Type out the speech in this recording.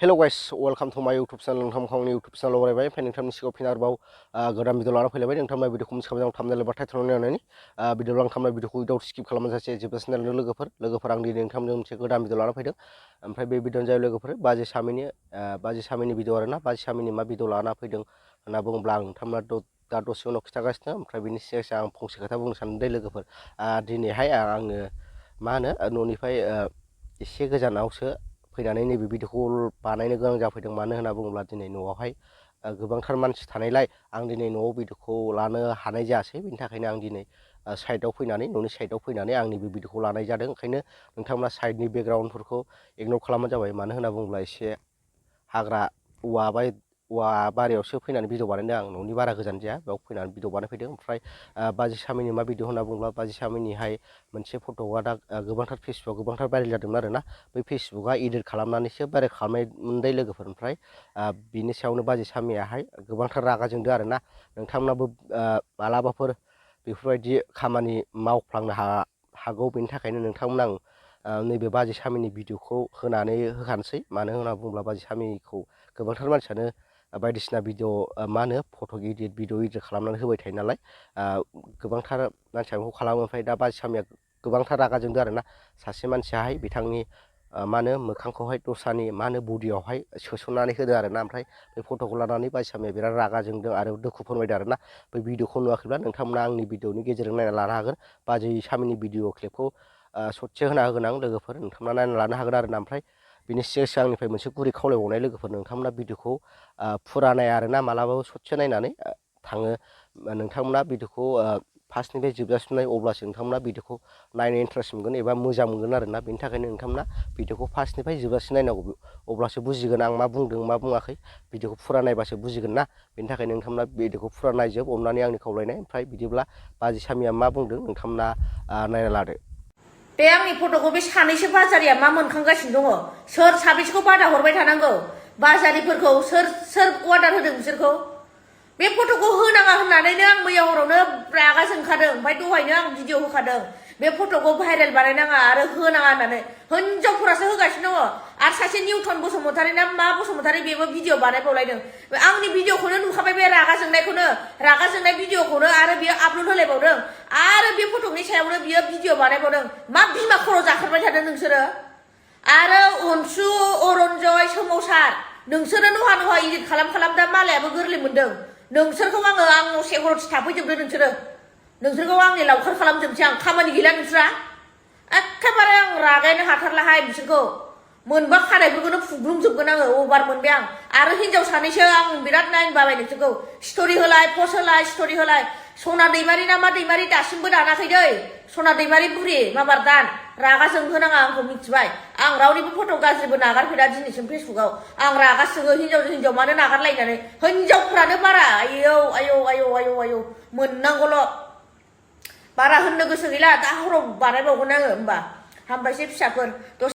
Hello guys, welcome to my YouTube channel. नोंथांमोननि YouTube channel आवरायबाय ओमफ्राय नोंथांनि सिगाङाव फिन आरोबाव गोदान भिडिअ लाना फैलायबाय नोंथांमोना भिडिअखौ मिथिखाबाय थांबनाय एबा टाइटेल नायनानै भिडिअ आं खालामनाय भिडिअखौ उइदाउट स्किप खालामनानै जासे जोबजासिम नायलांदों लोगोफोर आं दिनै नोंथांमोनजों मोनसे गोदान भिडिअ लाना फैदों ओमफ्राय बे भिडिअनि जाय लोगोफोर बाजै सामिनि भिडिअ आरोना बाजै सामिनि मा भिडिअ लाना फैदों होनना बुङोब्ला आं नोंथांमोना दा दसे उनाव खिथागासिनो ओमफ्राय बिनि सिगां आं फंसे खोथा बुंनो सानदों दे लोगोफोर दिनैहाय आङो मा होनो न'निफ्राय एसे गोजानावसो फैनानै नैबे भिडिअखौ बानायनो गोनां जाफैदों मानो होनना बुङोब्ला दिनै न'आवहाय गोबांथार मानसि थानायलाय आं दिनै न'आव भिडिअखौ लानो हानाय जायासै बेनि थाखायनो आं दिनै साइडआव फैनानै न'नि साइडआव फैनानै आंनि बे भिडिअखौ लानाय जादों ओंखायनो नोंथांमोना साइडनि बेकग्राउन्डफोरखौ इगनर खालामबानो जाबाय मानो होनना बुङोब्ला एसे हाग्रा औवा बारियावसो फैनानै भिडिअ बानायदों आं न'नि बारा गोजान जाया बेयाव फैनानै भिडिअ बानायफैदों ओमफ्राय बाजै सामिनि मा भिडिअ होनना बुङोब्ला बाजै सामिनिहाय मोनसे फट'आ दा गोबांथार फेसबुकआव गोबांथार भाइरेल जादोंमोन आरोना बै फेसबुकआ इदिट खालामनानैसो भाइरेल खालामनाय मोनदै लोगोफोर ओमफ्राय बिनि सायावनो बाजै सामियाहाय गोबांथार रागा जोंदों आरोना नोंथांमोनाबो मालाबाफोर बेफोरबायदि खामानि मावफ्लांनो हागौ बेनि थाखायनो नोंथांमोना आं नैबे बाजै सामिनि भिडिअखौ होनानै होखानोसै मानो होनना बुङोब्ला बाजै सामिखौ गोबांथार मानसियानो बायदिसिना भिडिअ मा होनो फट' भिडिअ इडिट खालामनानै होबाय थायो नालाय गोबांथार मानसिया बेखौ खालामो ओमफ्राय दा बाजै सामिया गोबांथार रागा जोंदों आरोना सासे मानसियाहाय बिथांनि मा होनो मोखांखौहाय दस्रानि मा होनो बडियावहाय सोसननानै होदों आरोना ओमफ्राय बे फट'खौ लानानै बाजै सामिया बिराद रागा जोंदों आरो दुखु फोरमायदों आरोना बै भिडिअखौ नुवाखैब्ला नोंथांमोना आंनि भिडिअनि गेजेरजों नायना लानो हागोन बाजै सामिनि भिडिअ क्लिपखौ ससे होना होगोन आं लोगोफोर नोंथांमोना नायना लानो हागोन आरोना ओमफ्राय बिनि सिगां आंनिफ्राय मोनसे गुरै खावलायबावनाय लोगोफोर नोंथांमोना भिडिअखौ फुरा नाया आरोना मालाबाबो ससे नायनानै थाङो नोंथांमोना भिडिअखौ फार्स्टनिफ्राय जोबजासिम नाय अब्लासो नोंथांमोना भिडिअखौ नायनो इन्टारेस्ट मोनगोन एबा मोजां मोनगोन आरोना बेनि थाखायनो नोंथांमोना भिडिअखौ फार्स्टनिफ्राय जोबजासिम नायनांगौ अब्लासो बुजिगोन आं मा बुंदों मा बुङाखै भिडिअखौ फुरा नायबासो बुजिगोन ना बेनि थाखायनो नोंथांमोना भिडिअखौ फुरा नायजोब अननानै आंनि खावलायनाय ओमफ्राय बिदिब्ला बाजै सामिया मा बुंदों नोंथांमोना नायना लादो बे आंनि फट'खौ बे सानैसो बाजारिया मा मोनखांगासिनो दङ सोर साबेसेखौ बादा हरबाय थानांगौ बाजारिफोरखौ सोर अर्डार होदों बिसोरखौ बे फट'खौ होनाङा होननानैनो आं मैया हरावनो रागा जोंखादों ओमफ्राय दहायनो आं भिडिअ होखादों बे फट'खौ भाइरेल बानायनाङा आरो होनाङा होननानै हिनजावफोरासो होगासिनो दङ आरो सासे निउटन बसुमतारी ना मा बसुमतारी बेबो भिडिअ बानायबावलायदों आंनि भिडिअखौनो नुखाबाय बे रागा जोंनाय भिडिअखौनो आरो बियो आपल'ड होलायबावदों आरो बे फट'नि सायावनो बियो भिडिअ बानायबावदों मा बिमा खर' जाखारबाय थादों नोंसोरो आरो अनसु अरन्जय सोमावसार नोंसोरो नहा इदिट खालाम दा मालायाबो गोरलै मोनदों नोंसोरखौ आंनाव सेकरथि थाफैजोबदो नोंसोरखौ आंनि लावखार खालामजोबसै आं खामानि गैला नोंस्रा एखेबारे आं रागायनो हाथारलाहाय बिसोरखौ मोनबा खानायफोरखौनो फुग्लुंजोबगोन आङो अभार मोनबाय आं आरो हिनजाव सानैसो आं बिराद नायनो बाबाय नोंसोरखौ स्ट'रि होलाय पस्ट होलाय स्ट'रि होलाय सना दैमारि ना मा दैमारि दासिमबो दानाखै दै सना दैमारि बुरि माबार दान रागा जोंहोनाङा आंखौ मिथिबाय आं रावनिबो फट' गाज्रिबो नागारफेरा दिनैसिम फेसबुकाव आं रागा जोङो हिनजावजों हिनजाव मानो नागारलायनानै हिनजावफ्रानो बारा आयौ मोननांगौल' बारा होननो गोसो गैला दा हराव बानायबावगोन आङो होमबा हामबायसै फिसाफोर